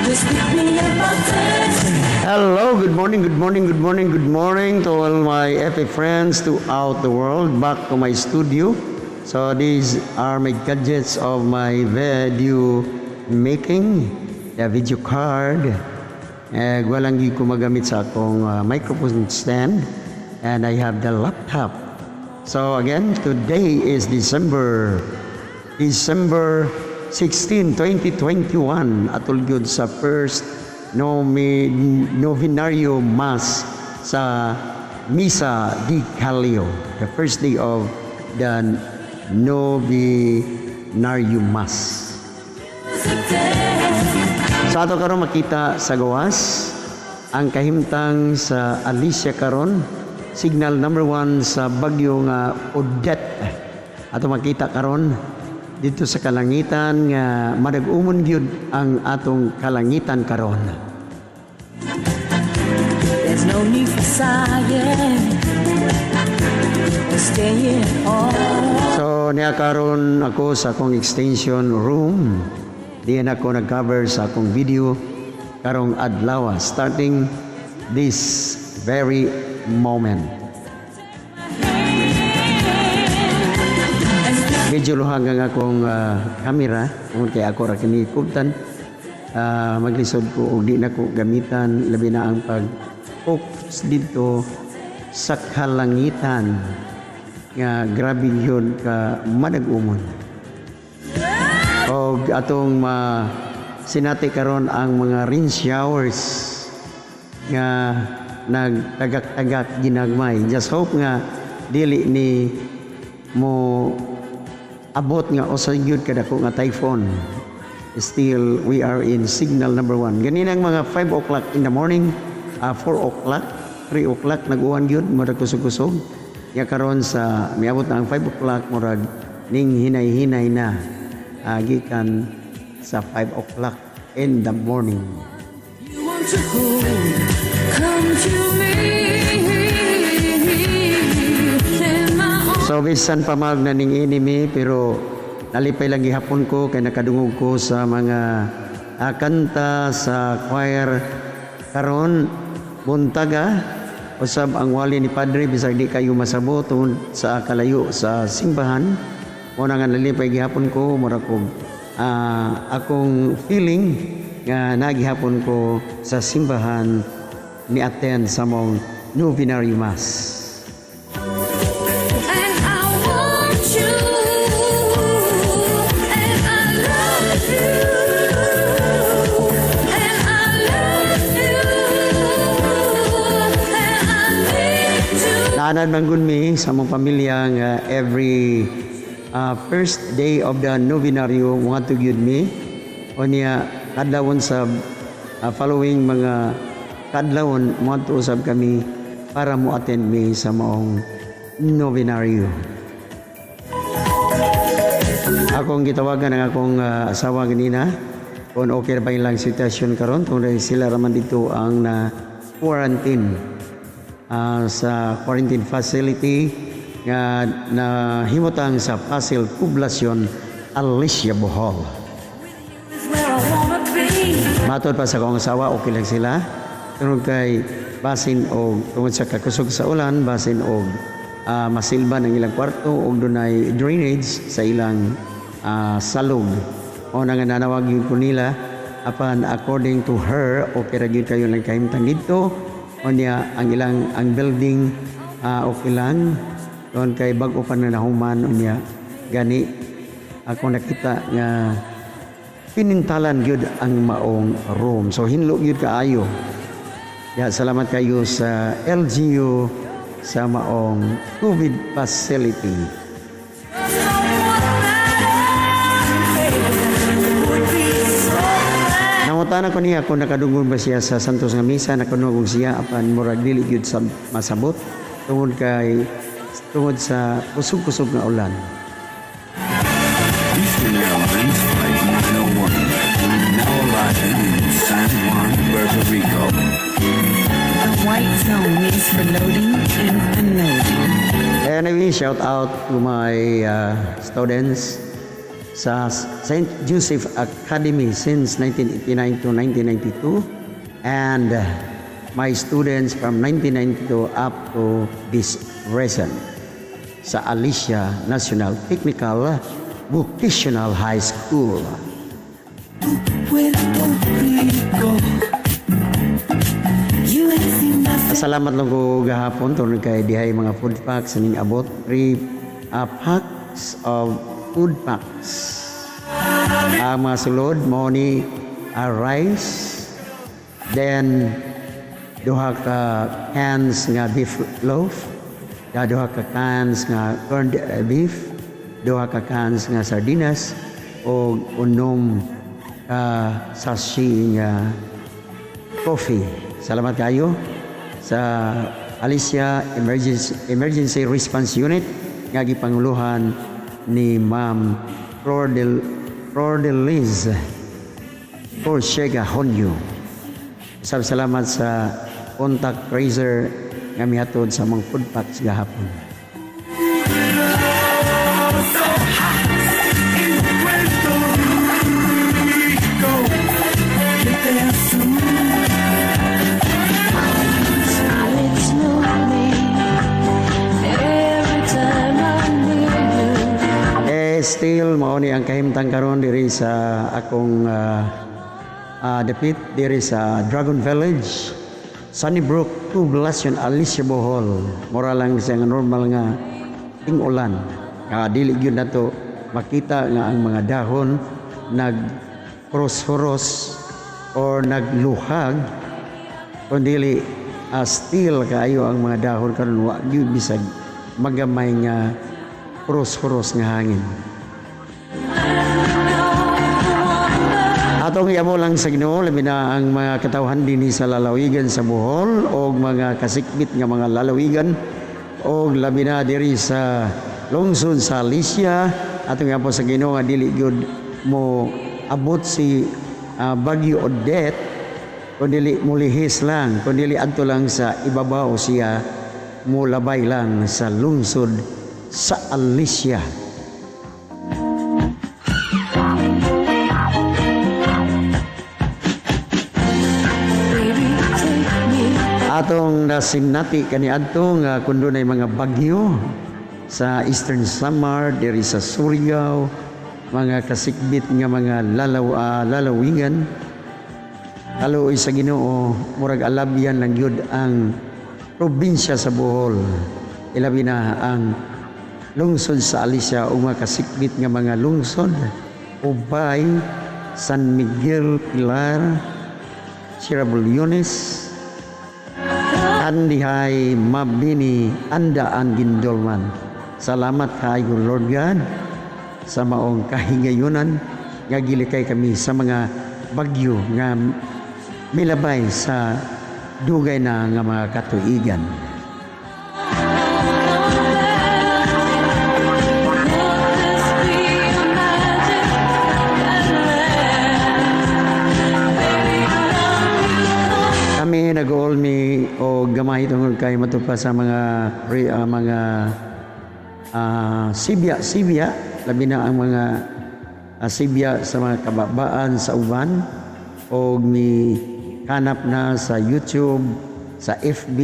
Just pick me up, I'll dance. Hello, good morning, good morning, good morning, good morning to all my FA friends throughout the world. Back to my studio. So these are my gadgets of my video making, the video card. Eh, walang gyud ko magamit sa akong microphone stand. And I have the laptop. So again, today is December 16, 2021, atol gyud sa first novenario mass sa Misa de Gallo, the first day of the novenario mass. Sa ato karon makita sa gawas ang kahimtang sa Alicia karon, signal number 1 sa bagyo nga Odette. Ato makita karon dito sa kalangitan nga madag-umon gyud ang atong kalangitan karon. There's no need for sighing or staying home. So niya karon ako sa akong extension room. Diyan ako nag-cover sa akong video karong adlaw, starting this very moment. Medyo luhag ang akong camera tungod kay ako ra kini kubtan. Maglisod ko og di na ko gamitan, labi na ang pag focus dito sa kalangitan nga grabe yun ka madag-umon. Og atong ma sinati karon ang mga rain showers nga nagtagak-tagak ginagmay. Just hope nga dili ni mo abot nga usa gyud kadako nga typhoon. Still, we are in signal number 1. Ganinang mga 5 o'clock in the morning, 4 o'clock, 3 o'clock, nag-uwan gyud, murag kusog-kusog. Ya karon sa miabot na ang 5 o'clock, murag ning hinay-hinay na gikan sa 5 o'clock in the morning. You want to hold, come to me in my arms. So bisan pa mag na ning enemy, pero nalipay lang gihapon ko kay nakadungog ko sa mga kanta sa choir karon buntaga, usab ang wali ni padre, bisag di kayo masabot tungod sa kalayo sa simbahan. Mo na nga nalipay gihapon ko, mura ko akong feeling nga nagihapon ko sa simbahan ni attend sa mong novenary mass. And I want you, and I love you, and I love you, and I need to. Naanad man gud mi sa among pamilya nga every first day of the novenario moadto gyud mi. Unya kadlawon sa following mga kadlawon, moadto usab kami para mo attend mi sa maong novenario. Akong gitawagan ang akong asawa ganina kung okay ba ilang sitwasyon karon tungod sila raman dito ang na quarantine sa quarantine facility nga nahimutang sa Pasil Poblacion, Alicia, Bohol. Is where I wanna be. Matod pa sa akong asawa, okay lang sila. Tungod kay basin og tungod sa kakusog sa ulan, basin og masilban ang ilang kwarto og dunay drainage sa ilang salog. O na nga nanawag yun ko nila, apan according to her, okay ra gyud kayo lang kahimtang didto. Unya ang ilang ang building okay lang doon kay bag-o pa na nahuman. Unya gani ako nakita nga pinintalan gyud ang maong room, so hinlo gyud kaayo. Ya, salamat kayo sa LGU sa maong COVID facility. Someone that would be so glad. Nangutana ko niya kung nakadungog ba siya sa Santos nga Misa. Nakadungog siya, apan murag dili gyud sa masabot tungod sa kusog-kusog nga ulan. Eastern Airlines Flight 901 will now arriving in San Juan, Puerto Rico. The white zone is for loading and unloading. Anyway, shout out to my students. sa St. Joseph Academy since 1989 to 1992 and my students from 1992 up to this present sa Alicia National Technical Vocational High School. Puerto Rico. You ain't seen nothing. Salamat lang ko gahapon tungod kay dihay mga food packs ning abot, three packs of food packs. Ang mga sulod mao ni rice, then duha ka cans nga beef loaf, duha ka cans nga corned beef, duha ka cans nga sardinas o unom ka sachet nga coffee. Salamat kayo sa Alicia Emergency Response Unit nga gipanguluhan ni Ma'am Flor de Liz Corsiega Honyo. Sab salamat sa contact tracer nga mihatod sa mga food packs gahapon. So hot in Puerto Rico. Get there soon. It's lonely every time I'm near you. Eh, still mao ni ang kahimtang karon diri sa akong dapit diri sa Dragon Village, Sunnybrook, Poblacion, Alicia, Bohol. Mura lang siya nga normal nga ting-ulan. Dili gyud nato makita nga ang mga dahon nag huros or nagluhag, kundi still kaayo ang mga dahon karon, wa gyud bisag magamay nga huros-huros nga hangin. Atong iamo lang sa Ginoo, labi na ang mga katawhan dinhi sa lalawigan sa Bohol o mga kasikbit nga mga lalawigan o labi na diri sa lungsod sa Alicia. Atong iamo sa Ginoo nga dili gyud mo abot si Bagyo Odette, kun dili mulihis lang, kun dili adto lang sa ibabaw siya, mulabay lang sa lungsod sa Alicia. Baby, take me. Atong nasinati kaniadto nga kun dunay mga bagyo sa Eastern Samar, diri sa Surigao, mga kasikbit nga mga lalawigan, kaluoy sa Ginoo, murag alabyan lang gyud ang probinsya sa Bohol, ilabi na ang lungsod sa Alicia ug mga kasikbit nga mga lungsod, Ubay, San Miguel, Pilar, Sierra Bullones, Andihay, Mabini, Andaan, Guindulman. Salamat kaayo, Lord God, sa maong kahigayunan nga gilikay kami sa mga bagyo nga milabay sa dugay na nga mga katuigan. Let this be a magic that lasts. Baby, I love you. Kami nag-all mi o gamay tungod kay matupa sa mga sibya sibya, labi na ang mga sibya sa mga kababaan sa uban, og mi kanap na sa YouTube, sa FB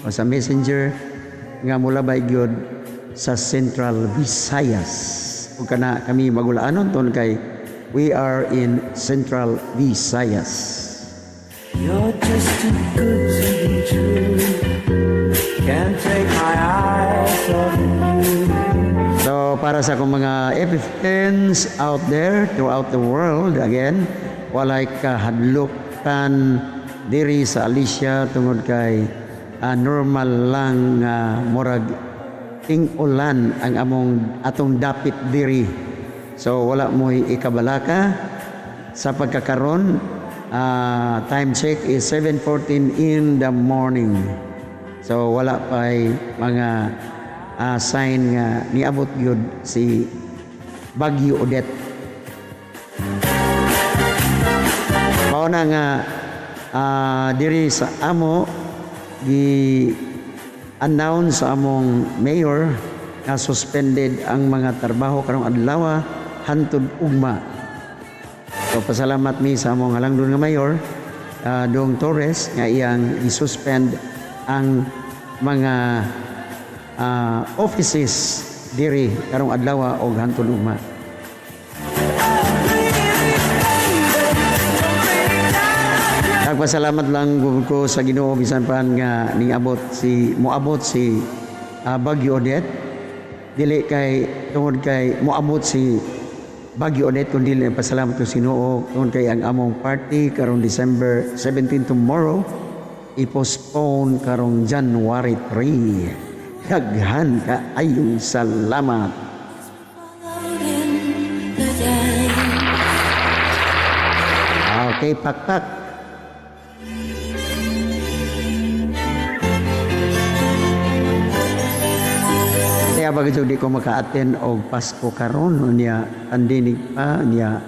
o sa Messenger nga mulabay gyud sa Central Visayas. Ug kana kami magulaanon ton kay we are in Central Visayas. You're just too good to be true. Can't take my eyes off you. So para sa akong mga FFNs out there throughout the world, again, walay kahadlukan diri sa Alicia tungod kay normal lang nga murag ting-ulan ang among atong dapit diri. So wala mo'y ikabalaka sa pagkakaron. Time check is 7:14 in the morning. So wala pa'y mga sign nga niabot gyud si Bagyo Odette. Mao na nga diri sa amo gi announce sa among mayor nga suspended ang mga trabaho karong adlaw. hantod ugma. So pasalamat mi sa among halangdon nga mayor, Dong Torres, nga iyang i-suspend ang mga offices diri karong adlaw og hantod ugma. Nagpasalamat lang gud ko sa Ginoo bisan pa nga ningabot si moabot si Bagyo Odette. Dili kay tungod kay moabot si Bagyo Odette, kundi pasalamat ko sa Ginoo tungod kay ang among party karong December 17 tomorrow i-postpone karong January 3. Daghan kaayong salamat. Okay, pakpak. Kaya bagay di ko maka-attend og Pasko karon niya, pandemic pa niya,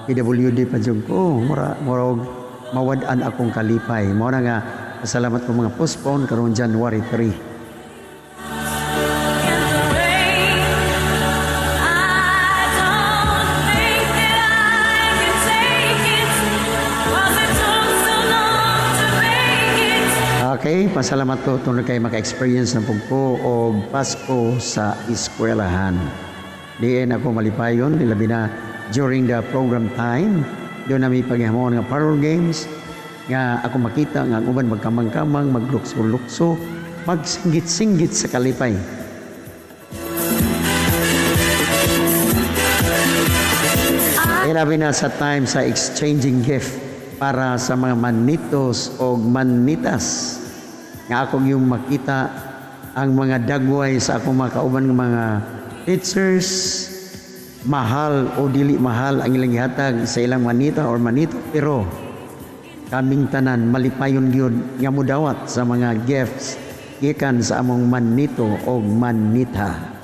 PWD pa jud ko, mura murag mawad-an akong kalipay. Mao na nga salamat ko mga postpone karon January 3. Okay, pasalamat ko tungod kay maka-experience na pug ko og Pasko sa eskwelahan. Diin ako malipayon, labi na during the program time. Doon nami paghihamon nga parlor games, nga ako makita nga ang uban magkamang-kamang, maglukso-lukso, magsinggit-singgit sa kalipay. Labi na sa time sa exchanging gift para sa mga manitos o manitas. Nga akong yung makita ang mga dagway sa akong mga kauban ng mga teachers, mahal o dili mahal ang ilang gihatag sa ilang manita or manito, pero kaming tanan malipayon gyud nga mudawat sa mga gifts gikan sa among manito o manita.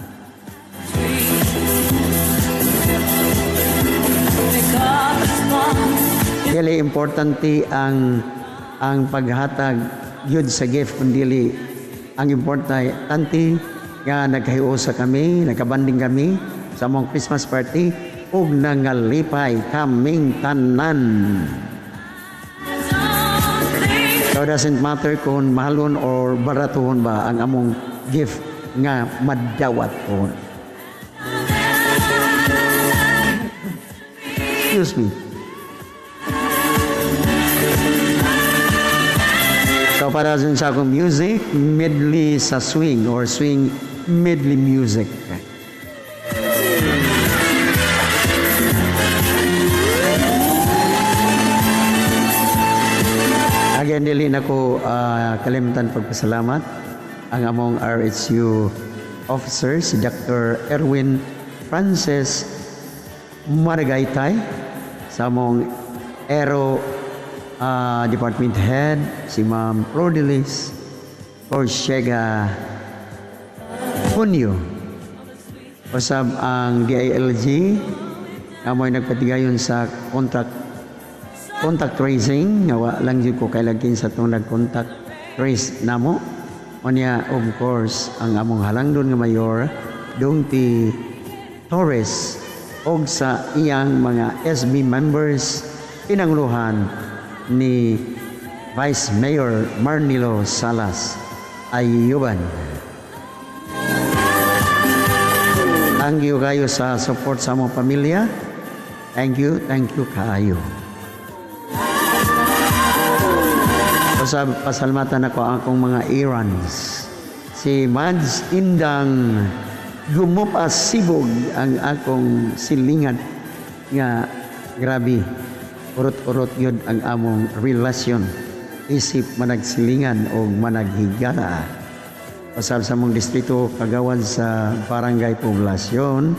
Dili importante ang paghatag gyud sa gift, kundi ang importante nga nagkahiusa kami, nagkabanding kami sa among Christmas party ug nangalipay kaming tanan. So doesn't matter kung mahalon or baratuhon ba ang among gift nga madawat kon. Excuse me. So para dun sa akong music, medley sa swing or swing medley music. Again, dili na ko kalimtan pagpasalamat ang among RHU officer, si Dr. Erwin Francis Maragaytay, sa among Aero Department Head, si Ma'am Flordelis Orsiega Junio. Usab ang DILG, amoy nagpatigayon sa contact tracing, nga wa lang jud ko kailagin sa itong nag-contact trace namo. Unya, of course, ang among halangdon nga mayor, Dong T. Torres, og sa iyang mga SB members, pinanguluhan ni Vice Mayor Marnilo Salas Ayuban. Thank you kayo sa support sa among pamilya. Thank you, thank you kaayo. Usab pasalamatan ako ang akong mga errands. Si Mads Indang Gumupa Sibog ang akong silingan nga grabe urot-urot yun ang among relasyon isip managsilingan o managhigala. Pasal sa among distrito kagawad sa Barangay Poblacion,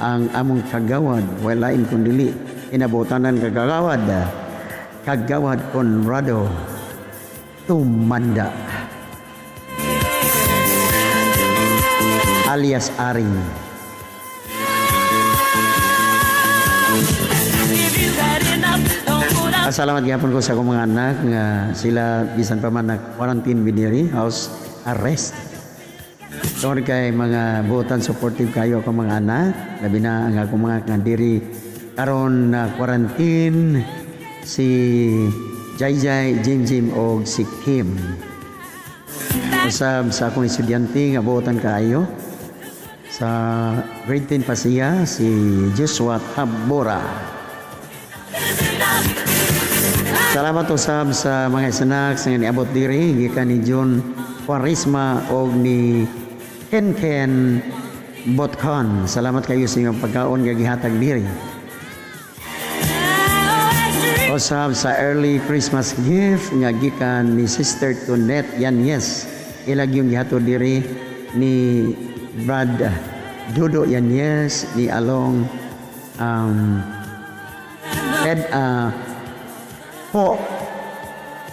ang among kagawad walain kundili inabotanan kagawad, Kagawad Conrado Tumanda alias Aring. Salamat gyapon ko sa akong mga anak nga sila bisan pa man nag-quarantine biniri, house arrest. Tungod kay mga buotan, supportive kayo akong mga anak, labi na ang akong mga nga diri karon na quarantine, si Jai Jai, Jim Jim og si Kim. Usab sa akong estudyante nga buotan kaayo, sa grade 10 pa siya, si Joshua Tabora. Salamat usab sa mga snacks nga niabot diri gikan ni John Quaresma og ni Ken Ken Botcon. Salamat kayo sa inyong pagkaon nga gihatag diri. Usab sa early Christmas gift nga gikan ni Sister Tonet Yanez. Ilag yung gihatod diri ni Brad Dodo Yanez, ni Along Ed Po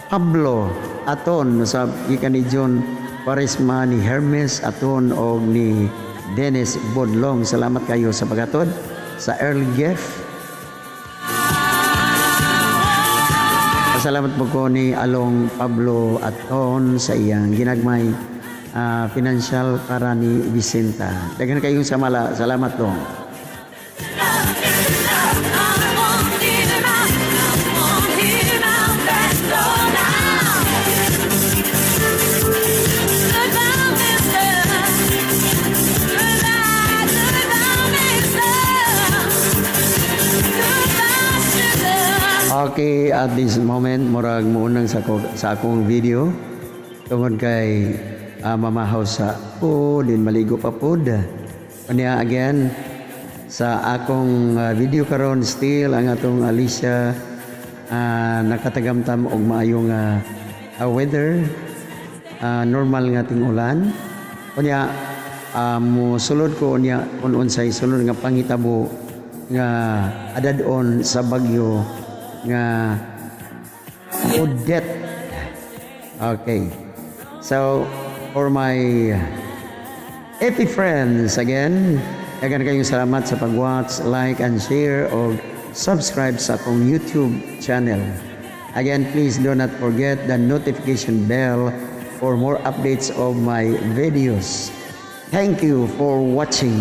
Pablo Aton sa gikan ni John Quaresma, ni Hermes Aton og ni Dennis Bodlong. Salamat kayo sa paghatod sa early gift. Salamat po ko ni Along Pablo Aton sa iyang ginagmay financial para ni Vicenta. Daghan kayong samala. Salamat dong. I want him out, I want him out that door now. Goodbye, mister. Goodbye, goodbye, mister. Goodbye, sugar. Okay, at this moment, murag muunang sa akong video tungod kay mamahaw sa ko, din maligo pa pod. Unya again, sa akong video karon, still ang atong Alicia nakatagamtam og maayong weather, normal nga ting-ulan. Unya mosulod ko unya kung unsay sulod nga panghitabo nga adad-on sa bagyo nga Odette. Okay. So, for my happy friends again, daghan kayong salamat sa pag-watch, like, and share o subscribe sa akong YouTube channel. Again, please do not forget the notification bell for more updates of my videos. Thank you for watching.